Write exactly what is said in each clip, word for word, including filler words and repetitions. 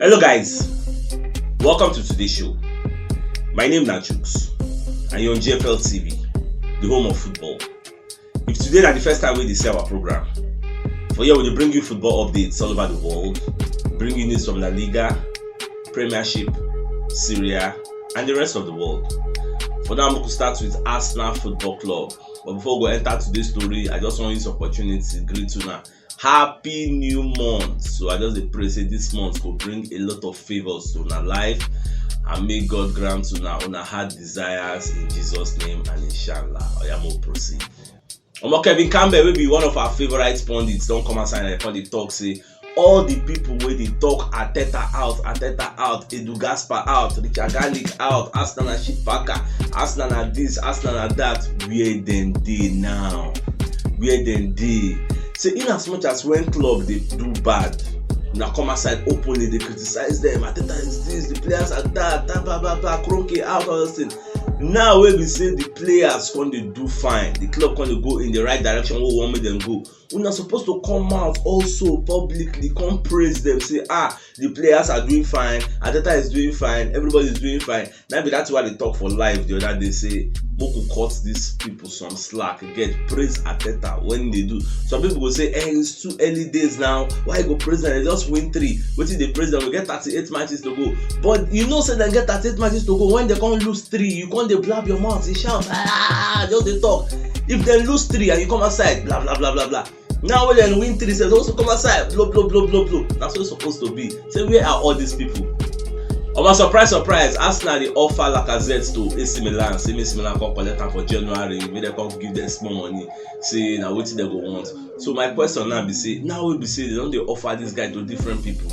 Hello guys, welcome to today's show. My name na Chooks and you're on G F L T V, the home of football. If today na the first time wey dey see our program, for here we dey bring you football updates all over the world, bring you news from La Liga, Premiership, Serie A and the rest of the world. For now, we go start with Arsenal Football Club. But before we go enter today's story, I just wan use opportunity greet una. Happy new month. So I just dey pray say this month go bring a lot of favors to una life and make God grant una una heart desires in Jesus name and inshallah. Oya mo proceed. Omo, Kevin Campbell, wey be one of our favorite pundits, don come outside and come dey talk say all the people wey dey talk Arteta out, Arteta out, Edu Gaspar out, Richard Garlic out, Arsenal na shit packer, Arsenal na this, Arsenal na that, where dem dey now? Where dem dey? Say in as much as when club dey do bad, una come outside openly dey criticize them. Arteta is this, the players are that, that, blah, blah, blah, Kroenke out, all those things. Now wey be say the players come dey do fine, the club come dey go in the right direction wey we wan make dem go, una suppose to come out also publicly come praise them, say, ah, the players are doing fine, Arteta is doing fine, everybody is doing fine. Na be that why they talk for live the other day say make we cut these people some slack, get praise Arteta when they do. Some people go say, eh, it's too early days now, why you go praise them? They just win three. Wetin dey praise them? We get thirty-eight matches to go. But you know say dem get thirty-eight matches to go. When they come lose three, you come dey blab your mouth, dey shout, ah, just dey talk. If dem lose three and you come outside, blah, blah, blah, blah, blah. Now when dem win three, dem also come outside, blow, blow, blow, blow, blow. Na so e suppose to be. Say, where are all these people? Omo, surprise, surprise, Arsenal dey offer Lacazette to A C Milan. Say make A C Milan come collect am for January, make dem come give them small money. Say na wetin dem go want. So my question now be say, now wey be say they don dey offer this guy to different people,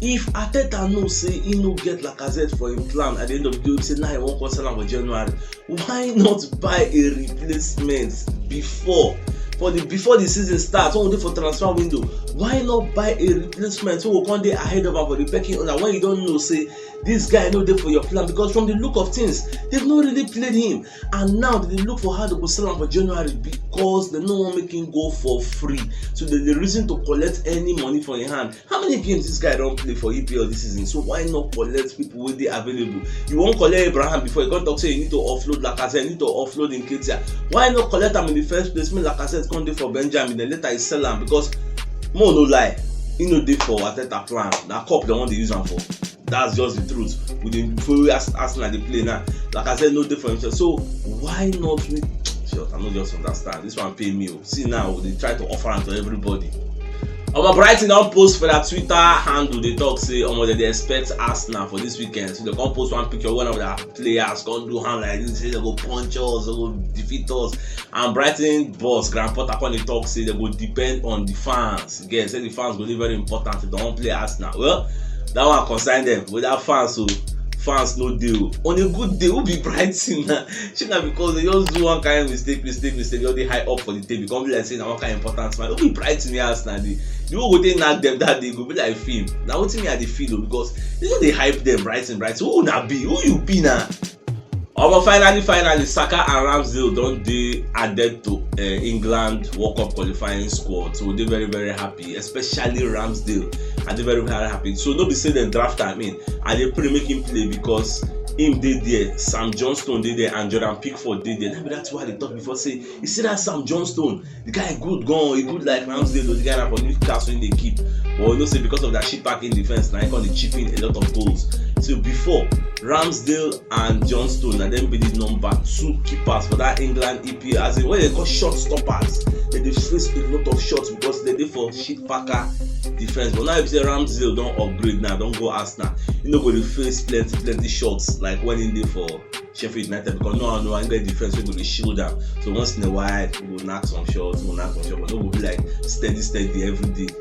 if Arteta know say he no get Lacazette for him plan at the end of the day, say now he wan come sell am for January, why not buy a replacement before, for the, before the season start, when we dey for transfer window? Why not buy a replacement wey go come dey ahead of am for the pecking order when you don know say this guy no dey for your plan? Because from the look of things, they've not really played him, and now they dey look for how they go sell am for January because they no wan make him go for free. So they dey reason to collect any money for him hand. How many games this guy don play for E P L this season? So why not collect people wey dey available? You wan collect Abraham before, you come talk say you need to offload Lacazette, you need to offload Nketiah. Why not collect am in the first place? Make Lacazette come dey for Benjamin, then later you sell am, because, mo no lie, he no dey for Arteta plan. Na cup dem wan dey use am for. That's just the truth. With the way Ars-, Arsenal dey play now, Lacazette no dey for himself. So why not make, shit, I no just understand. This one pay me o. See now, we dey try to offer am to everybody. Omo, Brighton don post for their Twitter handle, dey talk say, omo, dem dey expect Arsenal for this weekend. So they come post one picture, one of their players come do hand like this, say they go punch us, they go defeat us. And Brighton boss, Graham Potter, come dey talk say they go depend on the fans. Again, say the fans go dey very important if they wan play Arsenal. Well, that one concern them. Whether fans o, fans no dey o. On a good day, who be Brighton na? Shey na because they just do one kind mistake, mistake, mistake, just dey high up for the table, come be like say na one kind important man. Who be Brighton wey Arsenal dey? The one wey go take knack them that day go be like film. Na wetin me I dey feel o, because they just dey hype them, Brighton, Brighton. Who una be? Who you be na? Omo, finally, finally, Saka and Ramsdale don dey added to, eh, England World Cup qualifying squad. So we dey very, very happy, especially Ramsdale. I dey very, very happy. So no be say dem draft am in. I dey pray make him play because him dey there. Sam Johnstone dey there and Jordan Pickford dey there. Na be that's why I dey talk before say, you see that Sam Johnstone, the guy good gan, he good like Ramsdale o, the guy na for Newcastle him dey keep. But you know say because of that shit packing defense, na him come dey chip in a lot of goals. So before, Ramsdale and Johnstone, na dem be the number two keepers for that England E P L. As in, when they call shot stoppers, they dey face a lot of shots because they dey for shit packer defense. But now if you say Ramsdale don upgrade now, don go Arsenal, you no go dey face plenty, plenty shots like when he dey for Sheffield United, because no one, no one get defense wey go dey shield am. So once in a while, we go knack some shots, we go knack some shots, but no go be like steady, steady every day.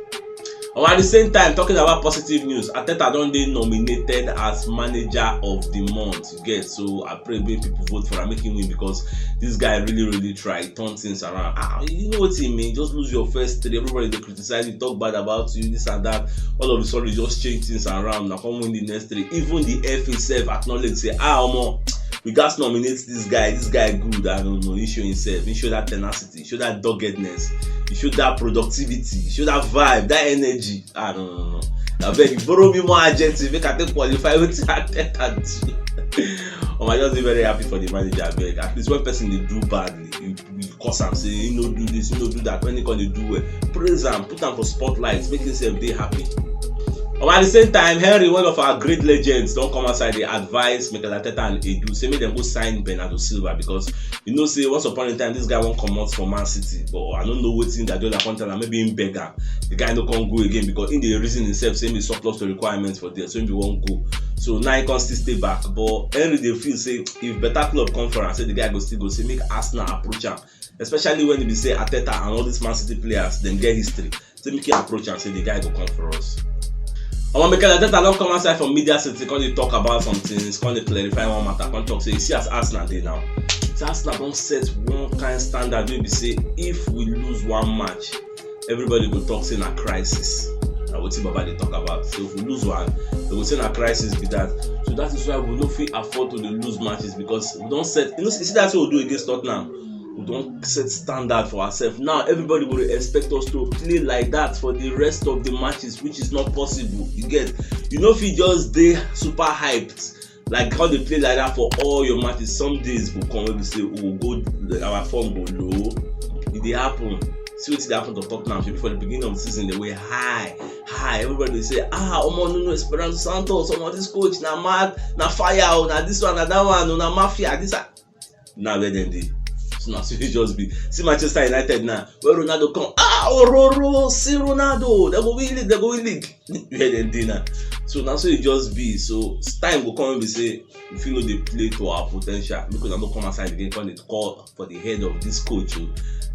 And at the same time, talking about positive news, Arteta don dey nominated as manager of the month. You get, so I pray make people vote for am, make him win, because this guy really, really try turn things around. Ah, you know what he mean? Just lose your first three, everybody dey criticize you, talk bad about you, this and that. All of a sudden, you just change things around. Now come win the next three. Even the F A sef acknowledge say, ah, omo, We gats nominate this guy. This guy good. I don't know. He show himself. He show that tenacity. He show that doggedness. He show that productivity. He show that vibe, that energy. I don't know. I beg you, borrow me more adjectives. Make I take qualify wetin Arteta do. Oh, I just dey very happy for the manager. I beg. At least when person dey do badly, you, you curse am, say he no do this, he no do that. When he come dey do well, praise am, put am for spotlight, make himself dey happy. But at the same time, Henry, one of our great legends, don come outside dey advise Mikel Arteta and Edu, say make dem go sign Bernardo Silva, because you know say once upon a time this guy wan comot for Man City, but I no know wetin Guardiola come tell am. Maybe him beg am, the guy no come go again, because him dey reason himself say him be surplus to requirements for there, so him be wan go. So now he come still stay back. But Henry dey feel say if better club come for am, say the guy go still go, say make Arsenal approach am, especially when e be say Arteta and all these Man City players dem get history. Say make he approach am, say the guy go come for us. Omo, Mikel Arteta don come outside from media city, come dey talk about some things, come dey clarify one matter, come talk say, you see as Arsenal dey now, say Arsenal don set one kind standard wey be say if we lose one match, everybody go talk say na crisis. Na wetin Baba dey talk about. So if we lose one, they go say na crisis be that. So that is why we no fit afford to dey lose matches, because we don set, you know, you see that thing we do against Tottenham. We don set standard for ourselves. Now everybody go dey expect us to play like that for the rest of the matches, which is not possible. You get, you no fit just dey super hyped, like, how dey play like that for all your matches. Some days go come wey be say we go go, our form go low. E dey happen. See wetin dey happen to Tottenham. Shebi for the beginning of the season, they were high, high. Everybody dey say, ah, omo, Nuno Espirito Santo, omo, this coach na mad, na fire o, na this one, na that one o, na mafia. This a-, now where dem dey. So na so e just be. See Manchester United now, where Ronaldo come, ah, ororo, see Ronaldo, dem go win league, dem go win league. Where dem dey now. So na so e just be. So time go come wey be say we fit no dey play to our potential. Make una no come outside again, come dey call for the head of this coach o.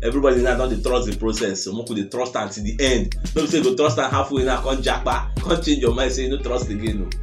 Everybody now don dey trust the process, so make we dey trust am till the end. No be say you go trust am halfway now, come japa, come change your mind, say you no trust again o.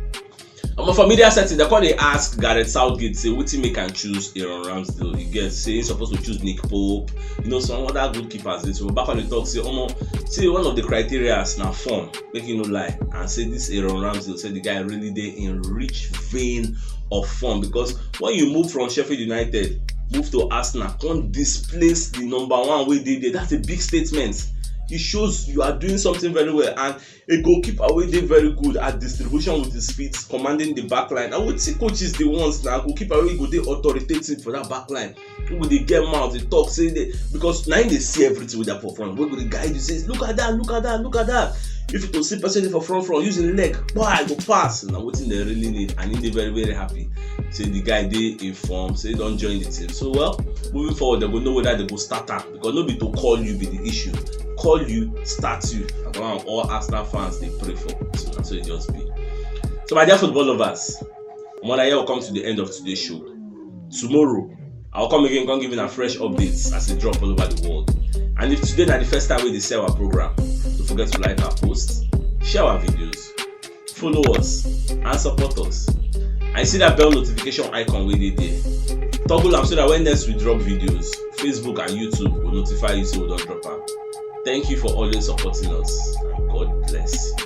Omo, for media setting, they come dey ask Gareth Southgate say wetin make am choose Aaron Ramsdale. You get, say he suppose to choose Nick Pope, you know, some other goalkeepers dey. So Baba come dey talk say, omo, say one of the criteria na form, make you no lie, and say this Aaron Ramsdale, say the guy really dey in rich vein of form, because when you move from Sheffield United, move to Arsenal, come displace the number one wey dey there, that's a big statement. It shows you are doing something very well. And a goalkeeper wey dey very good at distribution with his feet, commanding the back line. And wetin coaches dey want na goalkeeper wey go dey authoritative for that back line. People dey get mouth, dey talk, say they, because na him dey see everything with that for front. Wey go dey guide you, say, look at that, look at that, look at that. If you go see person dey for front front, use him leg, boy, I go pass. Na wetin they really need, and he dey very, very happy. Say the guy dey in form, say he don join the team. So, well, moving forward, they go know whether they go start am, because no be to call you be the issue. Call you, start you. Na one all Arsenal fans dey pray for. So na so e just be. So, my dear football lovers, Mona, here we come to the end of today's show. Tomorrow, I'll come again, come give you a fresh updates as they drop all over the world. And if today na the first time wey you dey see our program, don't forget to like our posts, share our videos, follow us, and support us. And you see that bell notification icon wey dey there. Toggle am so that when next we drop videos, Facebook and YouTube go notify you say we don drop am. Thank you for always supporting us, and God bless you.